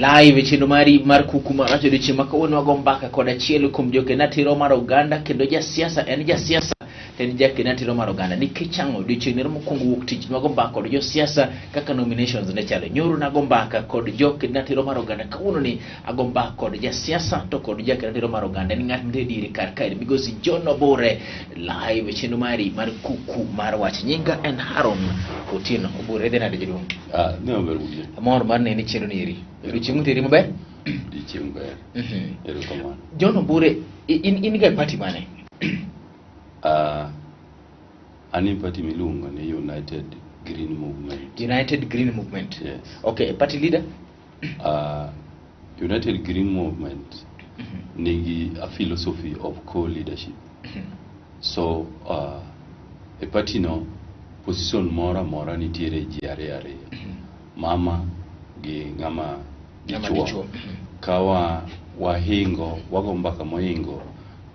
Live e chenro mari mar kuku mar wach odiochieng' ma kawuono wago mbaka kod achiel kuom joked ratiro mar oganda kendo jasiasa en jasiasa to en jaked ratiro mar oganda nikech ang'o odiochieng' nero mokwongo wuok tich nwago mbaka kod josiasa kaka nominations ne chalo nyoro nago mbaka kod joked ratiro mar oganda kawuono ni ago mbaka kod jasiasa to kod jaked ratiro mar oganda en ng'at mantie diere kar kae migosi John Obure live e chenro mari mar kuku mar wach nyinga en Haron Otieno Obure idhi nade jaduong' Ah, ne ober wuye. Amor mar neni chenro ni eri. Odiochieng' oteri maber? Odiochieng' ber. Erokamano. John Obure, in in ga e party mane? Ah, an e party miluongo ni United Green Movement. United Green Movement. Yes. Okay, party leader? Ah, United Green Movement nigi a philosophy of co-leadership. So, e party no position moro amora nitiere ji ariyo ariyo. Mama gi ng'ama Ng'ama dichuo. dichuo. Ka wa wahingo wago mbaka mohingo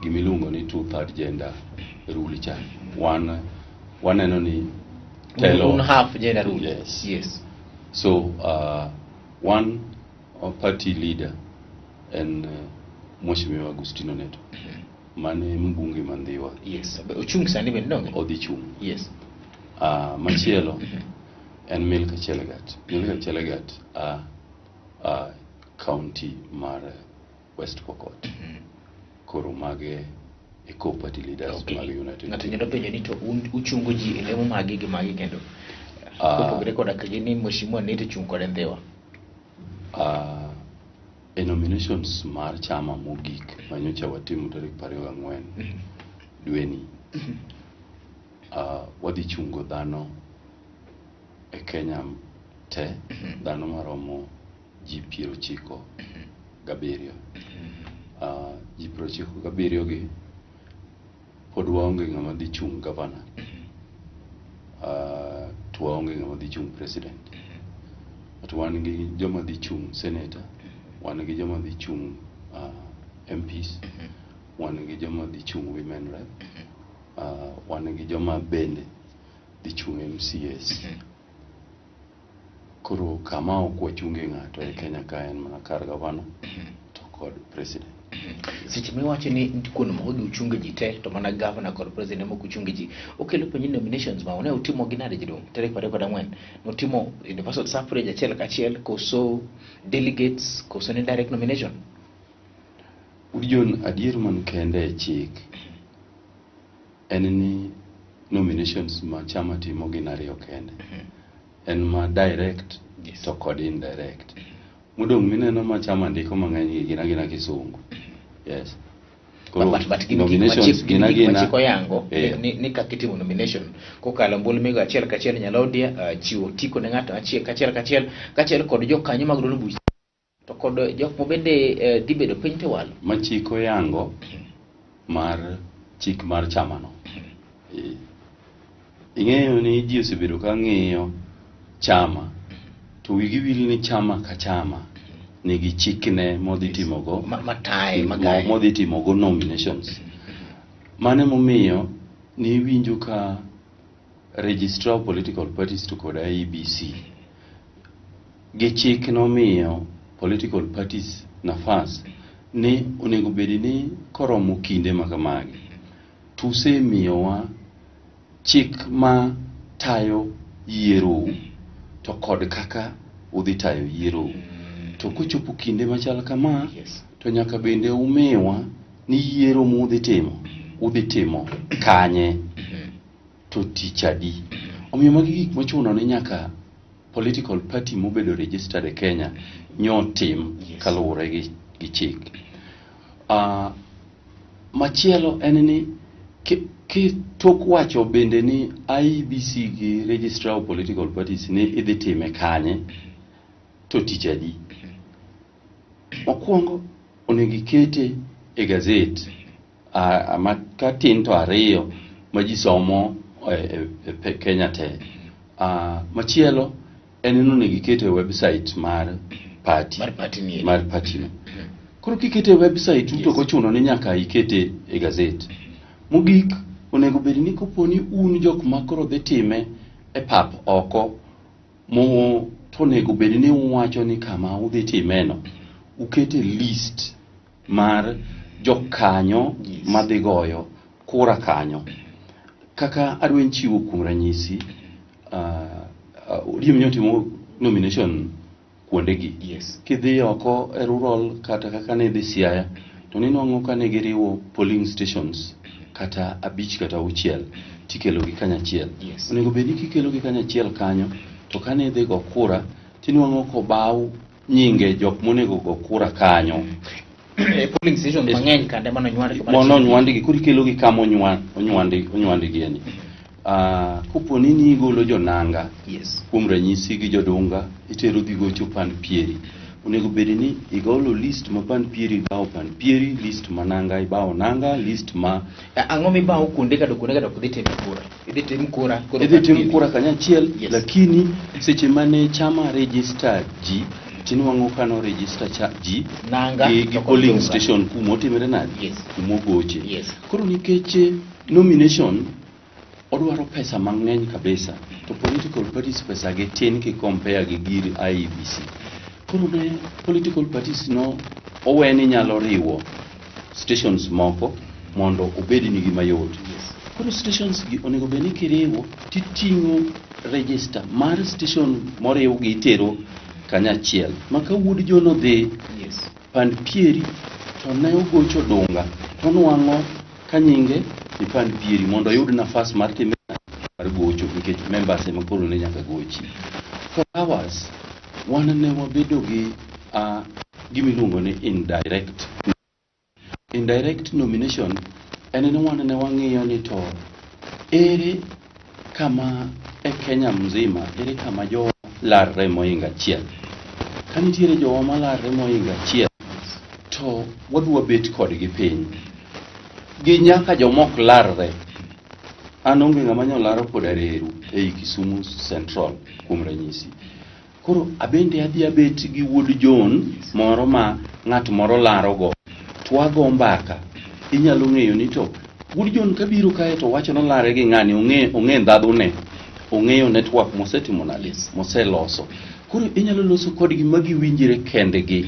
gimiluongo ni two third gender rule cha. Wan waneno ni telo Un half gender rule. Yes. Yes. So one party leader en Mheshimiwa Agustino Neto mane mbunge ma Ndhiwa. Yes. Ochung' sani bende donge? Odhi chung'. Yes. Machielo en Milka Chelagat. Milka Chelagat county mar West Pokot. Koro mage e co-party leaders mag United. Ng'ato nyalo penjo ni to un uchungo ji e lemo magi gi magi kendo. Kopogore koda ka gini Mheshimiwa Neto chung' kode Ndhiwa. E nominations mar chama mogik manyocha watimo tarik 24 dweni, wadhi chungo dhano e Kenya te, dhano maromo ji 97. Ji 97 gi pod waonge ng'ama dhi chung' gavana, to waonge ng'ama dhi chung' president. But wan gi joma dhi chung' senator, wan gi joma dhi chung' MPs, wan gi joma dhi chung' women rep, wan gi joma bende dhi chung' MCAs. Koro kama ok wachunge ng'ato e Kenya ka en mana kar gavana to kod president. Seche miwacho ni nitie kuonde moko gi uchunge ji te to mana gavana kod president ema ok uchunge ji. Okelo penjo ni nominations ma ne utimo gi nade jaduong'? Tarik 24 nutimo universal suffrage achiel kachiel koso delegates koso ne direct nomination? Udion adier man kende e chik en ni nominations ma chama timo gin ariyo kende. En ma direct to kod indirect. Modong' mineno ma chama ndiko mang'eny gi gin agina kisungu. Yes. Koro But gin gik ma nominations chik gin gin gik ma agina chik oyango ni kaka itimo nomination kokalo ombulu migo achiel kachiel nyalodia chiwo otiko ne ng'ato achiel kachiel kachiel kachiel kod jokanyo mag duond buch to kod jok ma bende dhi bedo piny to walo. Ma chik oyango mar chik mar chamano. Ing'eyo ni ji osebedo ka ng'iyo chama to wigi wil ni chama ka chama nigi chikne modhi timogo mataye magaye. Modhi timogo nominations. Mano emomiyo niwinjo ka Registrar of Political Parties to kod IEBC gi chik nomiyo political parties nafas ni onego bed ni koromo kinde ma kamagi tusemiyowa chik ma tayo yierou to kod kaka udhi tayo yierou. To kochopo kinde machal kama, to nyaka bende umiwa ni yiero mudhi timo, udhi timo kanye to tich adi. Omiyo magi gik mochuno ni nyaka political party mobedo registered e Kenya nyotim kaluwore gi chik. Machielo en ni ki tok wacho bende ni IEBC gi Registrar of Political Parties ni idhi time kanye to tich adi. Mokwongo onego ikete e gazet ma ka tin to ariyo ma ji somo e Kenya te. Machielo en ni onego ikete e website mar party. Mar party ni. Mar party no. Koro kikete e website to ok ochuno ni nyaka ikete e gazet. Mogik, onego bed ni kopo ni un jok ma koro dhi time e pap oko mo to onego bed ni uwacho ni kama udhi timeno ukete list mar jokanyo madhi goyo kura kanyo. Kaka adwa chiwo kuom ranyisi, ODM notimo nomination kuondegi. Kidhi oko e rural kata kaka ne idhi Siaya, to ninwang'o ka ne giriwo polling stations kata 5 kata 6 tikelogi kanyachiel. Onego bed ni kikelogi kanyachiel kanyo, to kane idhi go kura, tinwang'o kobaw nyinge jok monego go kura kanyo. E polling station mang'eny kande mano nywand Mono nywandgi, koro ikelogi kama onywandgi ni. Kopo ni nigolo jonanga, kuom ranyisi gi jodunga, itero dhi gocho Pan Pieri. Onego bed ni igolo list ma Pan Pieri ibawo Pan Pieri, list ma Nanga ibawo Nanga, list ma Ang'o mibawo kuonde kado kuonde kado ok dhi tim kura? Idhi tim kura. Koro idhi Pan tim Pieri. kura kanyachiel, lakini seche mane chama register ji, tinwang'o ka no register cha ji Nanga gi to kod polling Dunga. station kumotimre nade, kumogoche. Koro nikech nomination odwaro pesa mang'eny kabisa, to political parties pesa gi tin ki compare gi gir IEBC. Koro ne political parties no owe ni nyalo riwo stations moko mondo obed nigi mayot. Koro stations gi onego bed ni kiriwo titing'o register mar station moriw gi itero kanyachiel. Ma ka wuod John odhi Pan Pieri to ne ogocho Dunga to nwang'o ka nyinge ni Pan Pieri mondo oyud nafas mar time mar gocho nikech members ema koro ne nyaka gochi. For ours, wan ne wabedo gi gima iluongo ni indirect. Indirect nomination en ni wan ne wang'iyo ni to ere kama e Kenya mzima, ere kama jowa larre mohingo achiel. Ka nitiere jowa malarre mohingo achiel, to wadwa bet kodgi piny. Gi nyaka joma ok larre. An onge ng'ama nyalo laro koda reru ei Kisumu Central kuom ranyisi. Koro abende adhi abet gi wuod John moro ma ng'at moro larogo. To wago mbaka. Inyalo ng'eyo ni to wuod John kabiro kae to wacho nolare gi ng'ani, ong'e ndhadhune. Ong'eyo network mosetimo nade, moseloso. Koro inyalo loso kodgi ma giwinjre kendgi.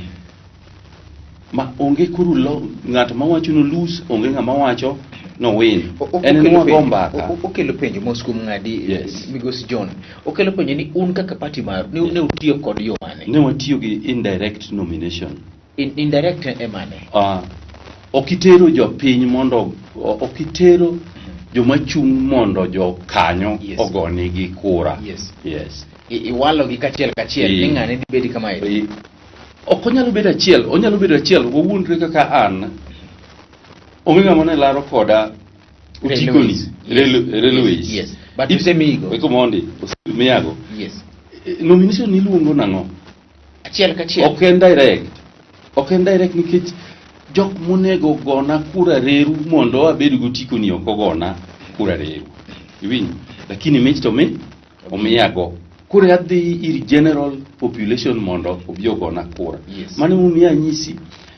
Ma onge koro ng'at mawacho no lose, onge ng'ama wacho no win. En ni wago mbaka. Okelo penjo mos kuom ng'adi, Migosi John. Okelo penjo ni un kaka party maru, ne utiyo kod yo mane? Ne watiyo gi indirect nomination. Indirect e mane? Ok itero jopiny mondo, ok itero joma chung' mondo jokanyo ogonigi kura. Iwalo gi kachiel kachiel, ni ng'ane dhi bedi kama eri. Ok onyalo bedo achiel, onyalo bedo achiel, wawuondre kaka an. Onge ng'ama ne laro koda otikoni. Railways. Railways. But osemiyigo. Eko mondi, osemiyago. Nomination iluongo nang'o? Achiel kachiel. Ok en direct. Ok en direct nikech jok monego gona kura reru mondo abed go tikoni ok ogona kura reru. Iwinjo? Lakini mich to mi omiyago. Koro adhi ir general population mondo obi ogona kura. Mano emomiyo anyisi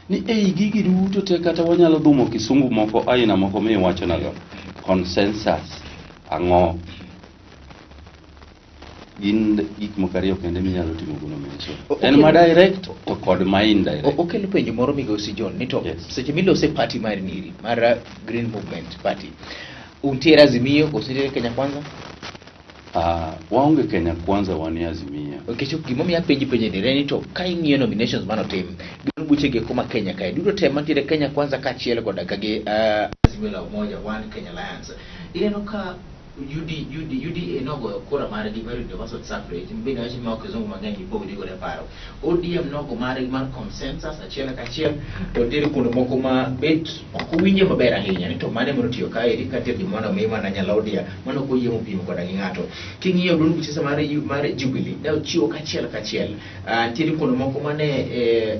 ni ei gigi duto te kata wanyalo dhumo kisungu moko aina moko miwacho nago. Consensus ang'o? Gin gik moko ariyo kende minyalo timo go nomination. En ma direct to kod ma indirect. Okelo penjo moro Migosi John ni to seche milose party mar niri mar Green Movement Party, untiere Azimio koso untiere Kenya Kwanza? Waonge Kenya Kwanza, wan e Azimio. Nikech gimomiyo apenji penjo ni en ni to ka ing'iyo nominations manotim, gin buche gi eko ma Kenya kae duto te mantiere Kenya Kwanza kaachiel koda ka gi Azimio la Umoja One Kenya Alliance, ineno ka UDA nogoyo kura margi mar universal suffrage, bende wach ma kizungu mang'eny ipogri godo e paro. ODM nogo margi mar consensus achiel kachiel, to nitiere kuonde moko ma bet ok owinje maber ahinya ni to mane mondo tiyo kaeri ka nitie gima omi mana Nyalodia mano ok oyie mopimo koda gi ng'ato. King'iyo duond buche mar Jubilee ne ochiwo kachiel kachiel. Nitiere kuonde moko mane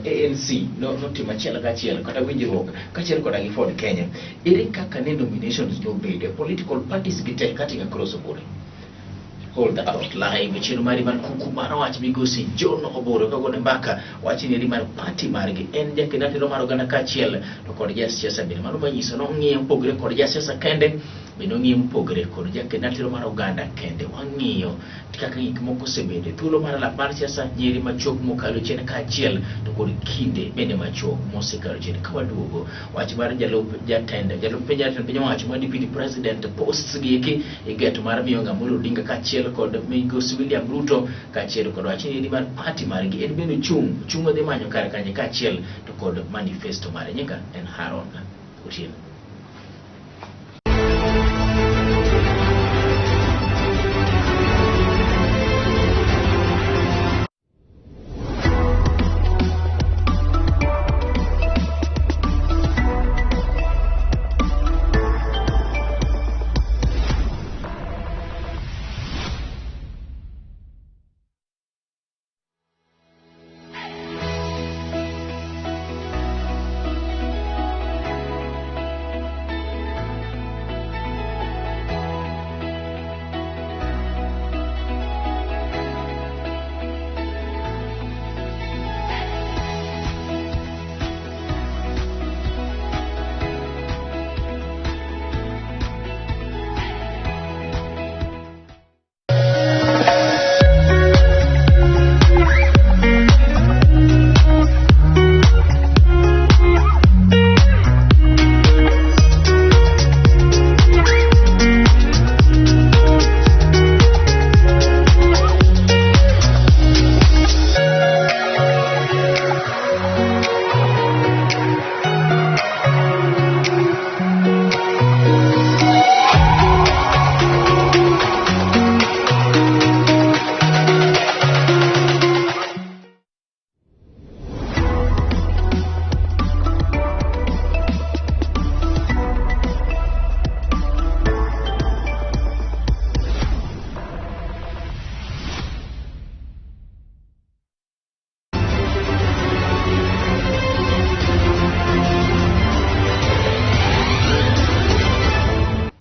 ANC notimo achiel kachiel kata winjruok kachiel koda gi Ford Kenya. Ere kaka ne nominations nobedo political parties gi te cutting across the board? Hold that thought live chenro mari mar kuku mar wach migosi John Oboro kagone mbaka wach ni mar party margi en jaked ratiro mar oganda kaachiel to kod jasiasa bende mano manyiso ni ong'iyo mopogore kod jasiasa kende bende ong'iyo mopogore kod jaked ratiro mar oganda kende wang'iyo kaka gik moko osebedo e thuolo mar alap mar siasa nyiri machuok mokalo chien kaachiel to kod kinde bende machuok mosekalo chien ka waduogo wach mar jalup jatend jalup piny jatend piny owacho ma deputy president posts gi eki igeto mar miyo Amolo Odinga kaachiel kod migosi William Ruto kaachiel kod wach ni mar party margi en bende ochung' ochung' odhi manyo kar kanye kaachiel to kod manifesto mare nyinga en Haron Otieno.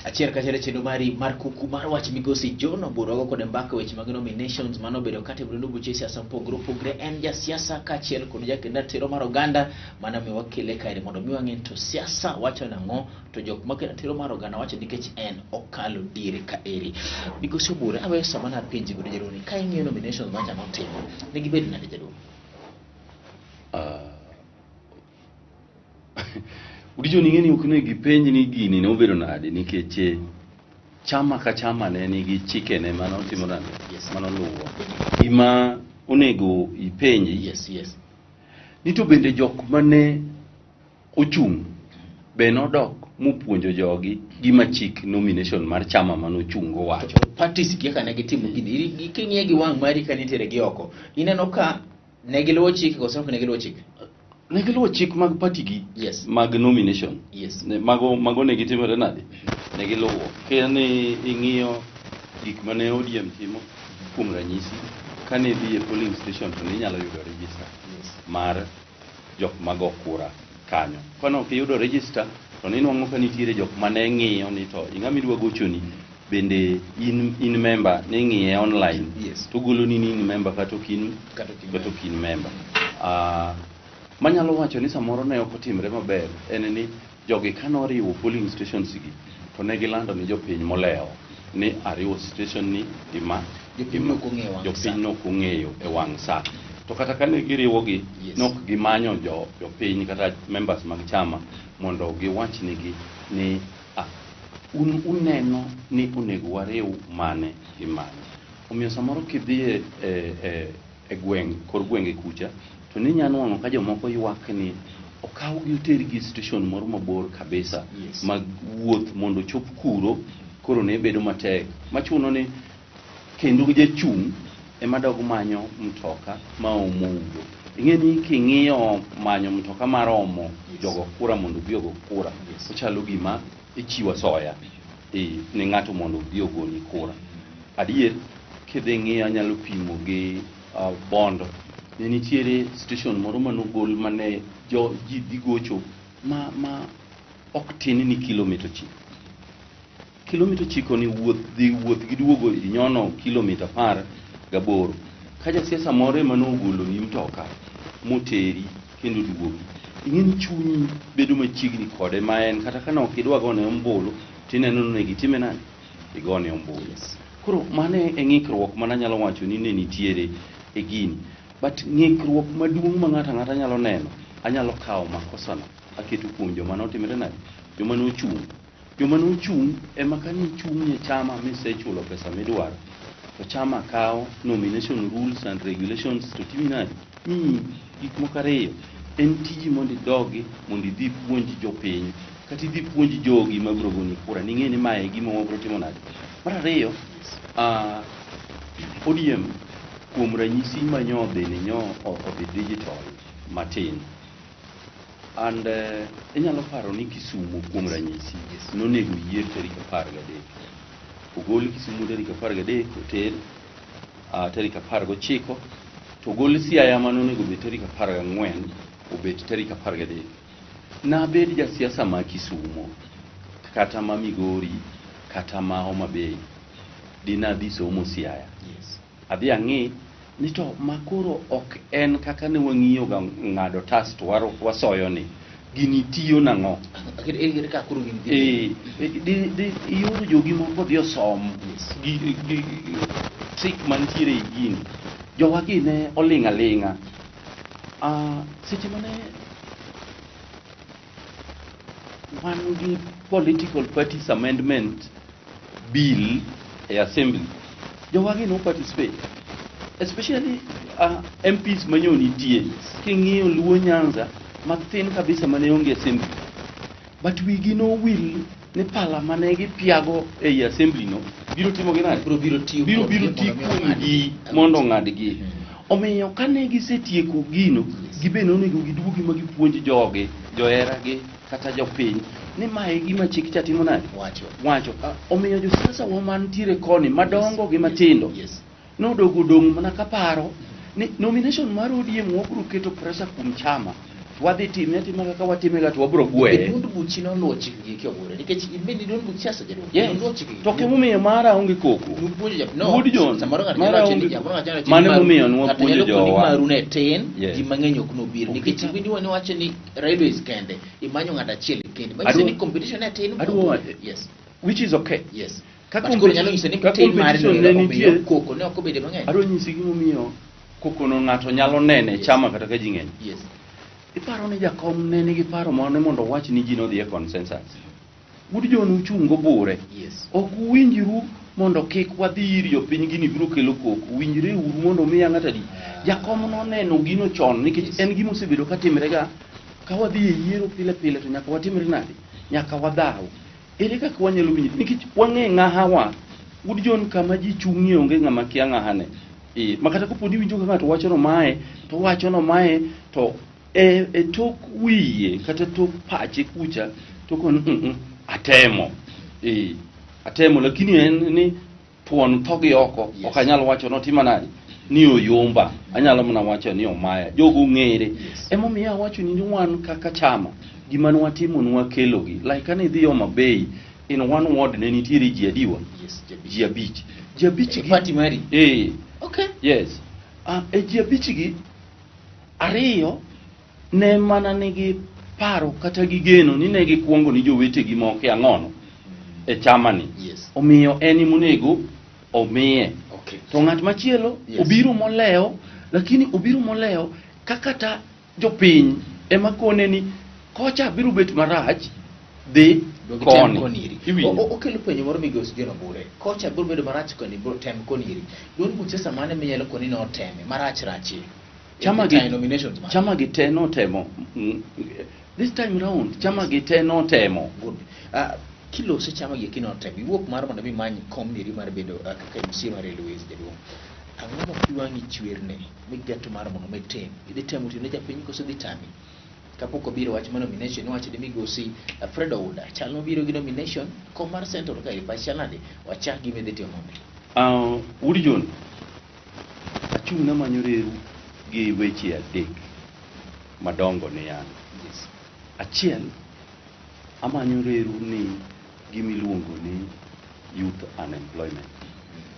Achiel kachiel e chenro mari mar kuku mar wach migosi John Oburu wago kode mbaka weche mag nominations mano obedo katimore ne buche siasa mopogore opogore en jasiasa kaachiel kod jakend ratiro mar oganda mano miyo wakele kaeri mondo mi wang'e ni to siasa wacho nang'o to jok makedo ratiro mar oganda wacho nikech en okalo diere kaeri migosi Oburu aweyo sama napenji godo jaduong' ni ka ing'iyo nominations macha notimo ne gibedo nade jaduong' Udicho ni ng'eni ok ne gipenj ni gini ne obedo nade nikech chama ka chama ne nigi chikene mane otimo nade Yes. mane oluwo. Gima onego ipenji yes yes ni to bende jok mane ochung' be nodok mopuonjo jogi gima chik nomination mar chama mane ochung' go wacho. Parties gi kaka ne gitimo gini king'iye gi wang' mari ka nitiere gi oko ineno ka ne giluwo chik koso ok ne giluwo chik? Ne giluwo chik mag party gi Yes. mag nomination. Yes. Ne, mago, mago ne gitimore nade? Ne giluwo. Kane ing'iyo gik mane ODM timo, kuom ranyisi, kane idhi e polling station to ne inyalo yudo register Yes. mar jok mago kura kanyo. Kane ok iyudo register, to ninwang'o ka nitiere jok mane ng'iyo ni to ing'ama idwa gochoni bende in, in member ning'iye online Yes. to goloni ni in member kata ok in Kata ok in kata ok in member. Manyalo wacho ni samoro ne ok otimre maber en ni jogi kane oriwo polling stations gi to ne gilando ni jopiny molewo ni ariwo station ni gi ma Jopiny nok ong'eyo wang' sa. jopiny nok ong'eyo e wang' sa. To kata kane giriwogi Yes. nok gimanyo jopiny kata members mag chama mondo giwach nigi ni un uneno ni onego wariw mane gi mane. Omiyo samoro kidhi e gweng' kor gwenge kucha to ninya nwang'o ka jomoko ywak ni okawgi otergi e station moro mabor kabisa Yes. mag wuoth mondo ochop kuro koro ne bedo matek machuno ni kendo jachung' ema dog manyo mtoka ma omo ugo. Ing'e ni king'iyo manyo mtoka mar omo Yes. jogo kura mondo obi ogo kura Yes. ochalo gima ichiwo asoya ne ng'ato mondo obi ogoni kura. Adier kidhi ng'iyo anyalo pimo gi Bondo. Ne nitiere station moro manogol mane ji dhi gocho ma ok tin ni kilomita 9. Kilomita 9 ni wuoth dhi wuoth gi duogo inyono kilomita 18. Ka jasiasa moro ema nogoloni mtoka moteri kendo duogi, ing'e ni chunyi bedo machiegni kode ma en kata ka ne ok idwa gone ombulu tineno ni onego itime nade? Igone ombulu. Koro mano e ng'ikruok mana anyalo wacho ni ne nitiere e gini. But ng'ikruok maduong' ma ng'ato ang'ata nyalo neno, anyalo kawo makosano aketo kuom joma notimre nade? Joma nochung'. Joma nochung' ema kane ichung' e chama misechulo pesa midwaro, to chama kawo nomination rules and regulations to timi nade? Miyi gik moko ariyo. En tiji mondo idogi mondo idhi ipuonj jopiny kata idhi ipuonj jogi mabiro goni kura ning'e ni mae e gima wabiro timo nade. Mar ariyo, ODM kuom ranyisi ma nyo odhi ni nyo odhi digital matin. And inyalo paro ni Kisumu kuom ranyisi nonego yier tarik 13. Ogol Kisumu tarik 13 oter tarik 19 to ogol Siaya manonego obed tarik 14 obet tarik 13. Nabed jasiasa ma Kisumo kata ma Migori kata ma Homa Bay dinadhi somo Siaya. Adhi ang'i ni to makoro ok en kaka ne wang'iyo ga ng'ado tas to wasoyo ni gini tiyo nang'o. Ere kaka koro gini dhi? Di ioro jogi moko dhi osom gi trick mantiere e gini. Jowagi ne oling' aling'a. Seche mane wan gi political parties amendment bill e assembly, jowagi no participate, especially MPs manyo nitie. King'iyo Luo Nyanza mathin kabisa mane onge assembly, but wigi nowil ni pala mane gipiago ei assembly no biro timo gi nade? Biro biro tiyo biro kodgi biro mondo ti mi kuomgi ong'adgi. Mondo ong'adgi. Omiyo kane gisetieko gino, gibe nonego giduogi ma gipuonj jogi, joheragi kata jopiny ni mae e gima chik cha timo nade? Wacho. Wacho. Omiyo josiasa wa mantiere koni madongo gi matindo nodogo dong' mana kaparo ni nomination mar ODM wabiro keto pressure kuom chama to wadhi time atima kaka watimega to wabiro Be gweye. duond buchi noluwo chikgi ki Obure nikech in bende duond buch siasa jaduong'. Yes. Noluwo chikgi. To kemomiyo mara onge koko. Nupuonjo jap no. Wuod John, Samoro ng'ato mara nyalo wacho ni onge samoro ng'ato nyalo wacho ni Mano maru- emomiyo ng'ato nwapuonjo nyalo koni jowa. maru ne tin, ji mang'eny ok nobiro nikech iwinjo ni wacho ni railways kende imanyo ng'ato achiel kende. Manyiso ni competition ne tin. Adwa wacho- Which is okay. Ka But koro nyalo nyiso ni ka tin mare competition no ne omiyo nitie, koko ne ok obedo mang'eny. adwa nyisi gimomiyo kokono ng'ato nyalo nene chama kata ka ji ng'eny. Iparo ni jakom ne nigi paro mane mondo owach ni ji nodhi e consensus. Wuod John uchung' gobure. Ok uwinjru mondo kik wadhi ir jopiny gini biro kelo koko. Winjre uru mondo umiya ng'ato adi. Jakom noneno gino chon nikech en gima osebedo ka timre ga. Ka wadhi e yiero pile pile to nyaka watimre nade? Nyaka wadhaw. Ere kaka wanyalo winjo? Nikech wang'e ng'ahawa. Wuod John kama ji chung'ie onge ng'ama kia ng'ahane. Ma kata kapo ni iwinjo ka ng'ato wacho nomae, to owacho nomae, to e tok wiye kata tok pache kucha to kon atemo. Atemo lakini en ni thuon tho gi oko. Ok anyal wacho notima nade ni oyomba, anyalo mana wacho ni omaya. Jogo ng'ere. Emomiyo awacho ni wan kaka chama gima nwatimo nwakelogi. Like kane idhi Homa Bay in one ward ne nitiere ji adiwa? Yes, ji abich. Ji abich. Ji abich E gi party mari? Eh. Yes. E ji abich gi ariyo ne mana nigi paro kata gi geno ni ne gikwongo ni jowetegi moko e ang'ono e chamani. Omiyo en emonego omiye. To ng'at machielo obiro molewo, lakini obiro molewo ka kata jopiny ema kone ni kocha biro bet marach, dhi Dog tem koni. koni iri. Iwinjo? Okelo penjo moro migosi John Obure. Kocha biro bedo marach koni, biro tem koni iri. Duond buch siasa mane minyalo koni ni oteme marach rachie? Chama gi Time nominations mane? Chama gi te notemo. This time round, chama gi te notemo. Good. Kilose chama gi eki notemo. Iwuok mar mondo mi imany kom niri mar bedo kaka MCA mar Railways jaduong'. Ang'o ma pi wang'i chwerne migeto mar mondo mi itim? Idhi temo tiyo ne japiny koso idhi tami? Kapok obiro wach mar nomination, iwacho ni migosi Fred Ouda chal mobiro gi nomination kom mar Central ka pachi chal nade? Wachak gima idhi timo mondi. Wuod John, achung' namanyo reru gi weche adek madongo ni an. Achiel, amanyo reru ni gima iluongo ni youth unemployment.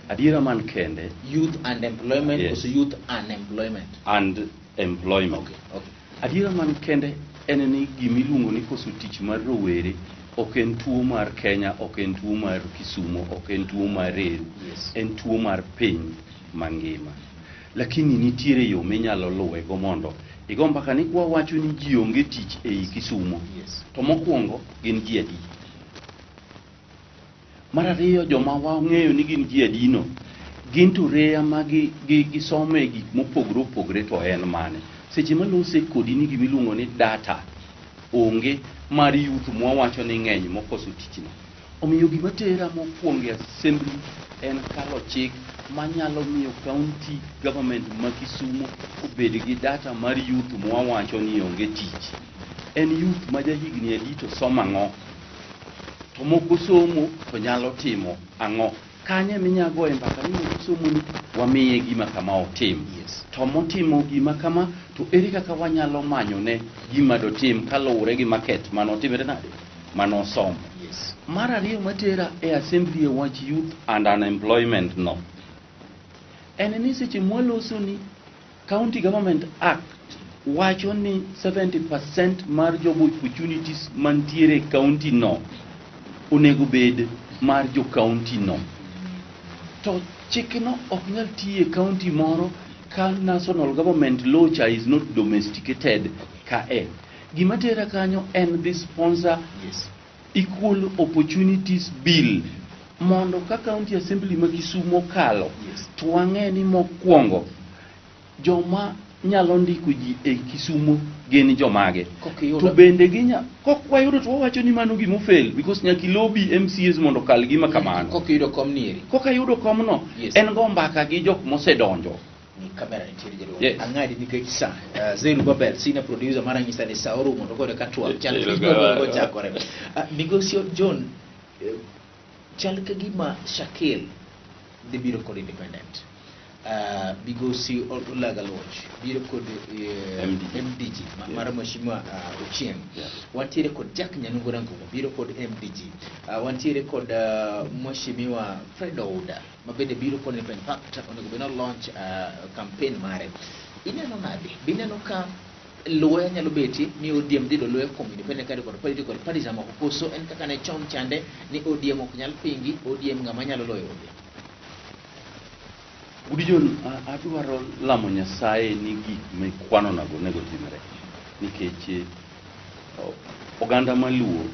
Adiera man kende Youth and employment. Yes. Koso youth unemployment? And employment. Okay. Adiera man kende en ni gimiluongo ni koso tich mar rowere ok en tuo mar Kenya, ok en tuo mar Kisumo, ok en tuo mar Reru, en tuo mar piny mangima. Lakini nitiere yo minyalo luwego mondo igo mbaka ni kwa wacho ni ji onge tich ei Kisumo. To mokwongo gin ji adi? Mar ariyo, joma wang'eyo ni gin ji adi no, gin to reya ma gisome gik mopogore opogore to en mane? Seche malose kodi ni gimiluongo ni data onge mar youth mwawacho ni ng'eny mokoso tich no. Omiyo gima tera mokwongo e assembly en kalo chik manyalo miyo county government ma Kisumo obed gi data mar youth mwawacho ni onge tich. En youth ma jahigni adi to somo ang'o? To moko somo to nyalo timo ang'o? Kanye minya goye mbaka ni moko somo ni wamiye gima kama otim. To motimo gima kama to ere kaka wanyalo manyone gima dotim kaluwore gi market manotimre nade? Manosomo. Mar ariyo matera e assembly e wach youth and unemployment no. En ni seche mwaloso ni County Government Act wacho ni 70% mar job opportunities mantiere e county no onego bed mar jo county no. To chikno ok nyal tiyo e county moro ka national government law cha is not domesticated ka e. Gima tera kanyo en dhi sponsor Equal Opportunities Bill mondo ka county assembly ma Kisumo okalo to wang'e ni mokwongo joma nyalo ndiko ji e Kisumo gin jomage. Kokiyudo- To bende ginya kok wayudo to wawacho ni mano gima fail because nyaka ilobi MCAs mondo okal gima kamano. Kokiyudo kom nieri. Koka yudo komno en go mbaka gi jok mosedonjo. Ni kamera nitiere jaduong'. Yes. Ang'adi nikech sa. Zeru Babel, senior producer mara nyisa ni sa orumo to koro ka twak chal Ero ka kamano. ochakore. Migosi John, chal ka gima Shakil dhi biro kod independent. Migosi Olaga Luoch biro kod MDG. MDG mar Mheshimiwa Ochieng. Wantiere kod Jack Nyanungo Rangumo biro kod MDG. Wantiere kod Mheshimiwa Fred Ouda ma bende biro kod independent. In fact, onego bed ni launch campaign mare. Ineno nade? Bineno ka luya nyalo betie ni ODM dhi yudo luya kuom independent candidate kod political parties mamoko, koso en kaka ne chon chande ni ODM ok nyal pingi, ODM ng'ama nyalo loyo onge? Gideon, adwaro lamo Nyasaye ni gik mikwanonago onego timre nikech oganda maluo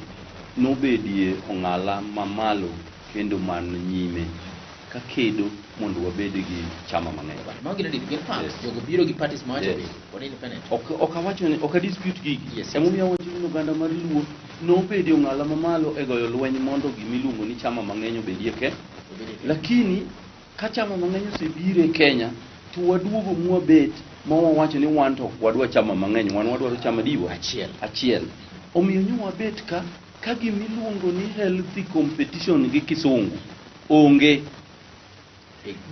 nobedie ong'ala mamalo kendo man nyime kakedo mondo wabed gi chama mang'eny. Mago gin adier, gin facts. Yes. Jogo biro gi parties mawacho Yes. bedo kod independent. Ok awacho ni ok adispute gigi. Yes. Emomiyo awacho ni oganda mar luo nobedie ong'ala mamalo e goyo lweny mondo gimiluongo ni chama mang'eny obedie ke. Obedie Kenya. Lakini ka chama mang'eny osebiro e Kenya to waduogo mwabet ma wawacho ni wan to ok wadwa chama mang'eny, wan wadwaro chama diwa Achiel. Achiel. Omiyo nyo wabet ka gimiluongo ni healthy competition gi kisungu onge.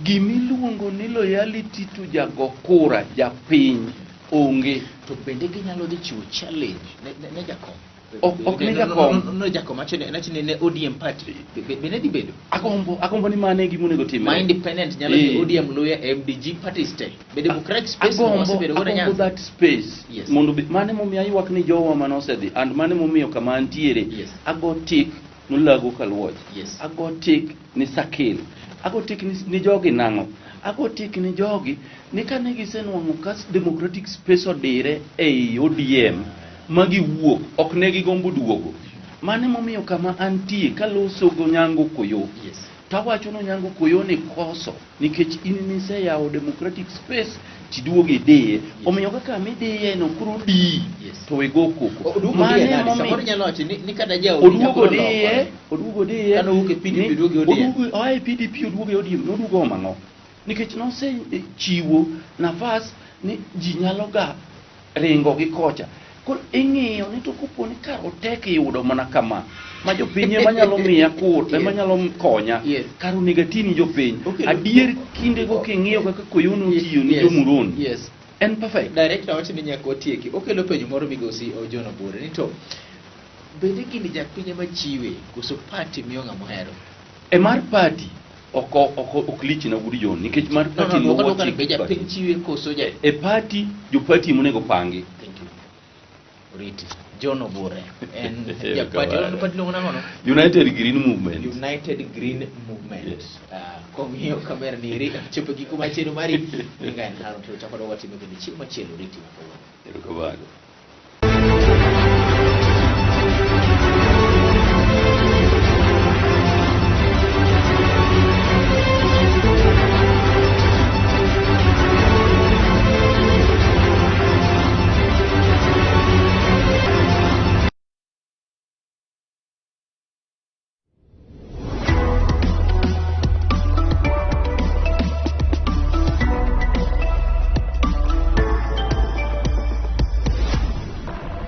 Gimiluongo ni loyalty to jago kura japiny onge. To bende ginyalo dhi chiwo challenge ne jakom? Ok ne No, no, jakom. no, no, no, jakom acho ni ne ODM party. Be ne dhi bedo? Agombo ni mano e gima onego timre. Ma independent nyalo dhi Eh. ODM luya MDG parties te. Be democratic space no Agombo, wasebedo godo agombo Nyanza? that space. Yes. Mondo mano emomiyo aywak ni jowa mane osedhi and mano emomiyo kama antiere ago tik nolago Kaluoch. Ago tik ni Sakil. Ago tik ni jogi nang'o? Ago tik ni jogi ni kane gisenwang'o ka democratic space odire ei ODM ma giwuok ok ne gigombo duogo. Mano emomiyo kama antie kaloso go Nyango Koyo. Tawacho ni Onyango Koyo ni koso nikech in niseyawo democratic space tiduogo idiye. Omiyo kaka midiye no koro diyi to we go koko. Oduogo Mano diye nade? emomiyo- Samoro nyalo wacho ni kata jaodi Oduogo nyalo diye, lokore. oduogo diye. Kane owuok e PDP, oduogo e ODM. Oduogo oa e PDP oduogo e ODM, noduogo omo ang'o? Nikech nosechiwo nafas ni ji nyalo ga ringo gi kocha. Koro ing'iyo ni to kopo ni kar otek yudo mana kama, ma jopiny ema nyalo miya kur, ema nyalo konya, kar onego ati ni jopiny. Adier kindego king'iyo kaka Koyo notiyo ni Jomuroni, en perfect. Director wacho ni nyaka watieki. Okelo penjo moro migosi John Obure ni to bende gini japiny ema chiwe koso party miyo ng'ama ohero? E mar party ok ok ok lichna wuod John nikech mar No, party no, luwo dwoka dwoka ni chik be party. japiny chiwe koso ja E party jo party monego pangi. Thank you. Oriti. John Obure en Erokamano. japati en party luongo nang'o no? United Green Movement. United Green Movement. Yes. Ah, kong'iyo kamera ni eri chopo giko machielo mari nyinga en Haron to chako watimo kendo chieng' machielo oriti ma kawuono. Erokamano.